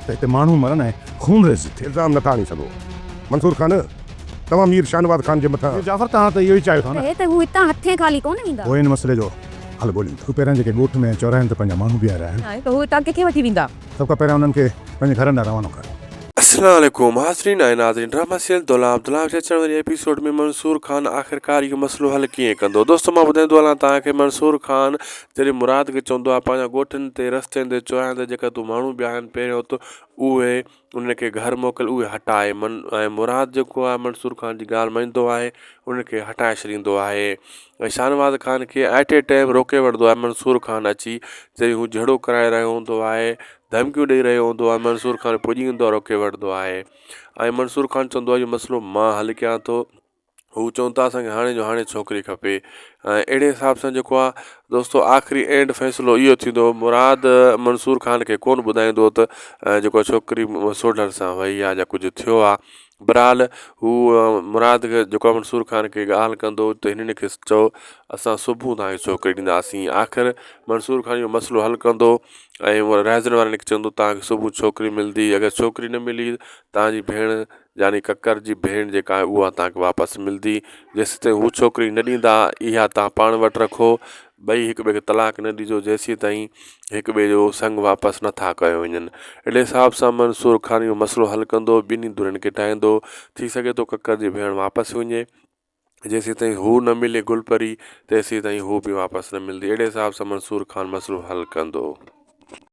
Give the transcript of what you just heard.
ته هتي ماڻهو مرن ۽ خونريزي ٿئي. الزام نه ٿا هڻي سگهو. منصور خان، توهان مير شاهنواز خان جي مٿان. مير جعفر، توهان ته اهو ئي چاهيو ٿا نه؟ ته هو هتان هٿين خالي ڪونه ويندا. پوء ان مسئلي جو حل ڳوليون ٿا. پهريان جيڪي ڳوٺ ۾ ۽ چوراهن تي پنهنجا ماڻهو بيهاريا آهن. آهي ته هو هتان ڪٿي وٺي ويندا؟ سڀ کان پهريان انهن کي پنهنجي گهرن ڏانهن روانو ڪر. السلام عليڪم حاضرين ۽ ناظرين ڊراما سيريل دولاب دولاب جي اچڻ واري ايپيسوڊ ۾ منصور خان آخرڪار اهو مسئلو حل ڪيئن ڪندو دوستو مان ٻڌائيندو هلان توهان کي منصور خان جڏهن مراد کي چوندو آهي پنهنجا ڳوٺن تي رستن تي چوراهن تي جيڪا تون ماڻهو بيا آهن پهريون ته اهي انهن کي گهر موڪل اهي هٽائي من ۽ مراد جيڪو آهي منصور خان جي ڳالهه مڃيندو آهي ان کي هٽائي ڇڏيندو آهي ۽ شاهنواز خان کي ايٽ اي ٽائيم روڪي وٺندو آهي منصور خان اچي جڏهن هو جهيڙو ڪرائي رهيو هوندو آهي ڌمڪيون ڏئي رهيو هوندو آهي منصور خان پڄي ويندو آهي روڪي وٺندو آهي ۽ منصور خان چوندو آهي اهو مسئلو مان حل ڪيان ٿو هو چون ٿا اسان کي هاڻي جو هاڻي ڇوڪري کپي ۽ اهڙي حساب سان جيڪو آ دوستو آخري اينڊ فيصلو اهو ٿيندو مراد منصور خان کي ڪونه ٻڌائيندو ته جيڪو ڇوڪري سوڍل سان وئي آ يا ڪجهه ٿيو آ بهرحال هو مراد کي جيڪو منصور خان کي ڳالهه ڪندو ته هنن کي چئو اسان صبح توهان کي ڇوڪري ڏينداسين آخر منصور خان اهو مسئلو حل ڪندو ۽ رهزن وارن کي چوندو توهان کي صبح ڇوڪري ملندي اگر ڇوڪري نه ملي توهان جي ڀيڻ يعني ڪڪر جي ڀيڻ جيڪا آهي اها توهان کي واپس ملندي جيسيتائين هو ڇوڪري نه ڏيندا اها توهان پاڻ وٽ رکو ٻئي هڪ ٻئي کي طلاق نه ڏجو جيسيتائين هڪ ٻئي جو سڱ واپس نٿا ڪيو وڃن اهڙي حساب سان منصور خان اهو مسئلو حل ڪندو ٻنهي ڌرين کي ٺاهيندو ٿي سگهي ٿو ڪڪر جي ڀيڻ واپس وڃي جيسيتائين هو نه ملي گل پري تيسيتائين هو به واپس نه ملندي اهڙي حساب سان منصور خان مسئلو حل ڪندو.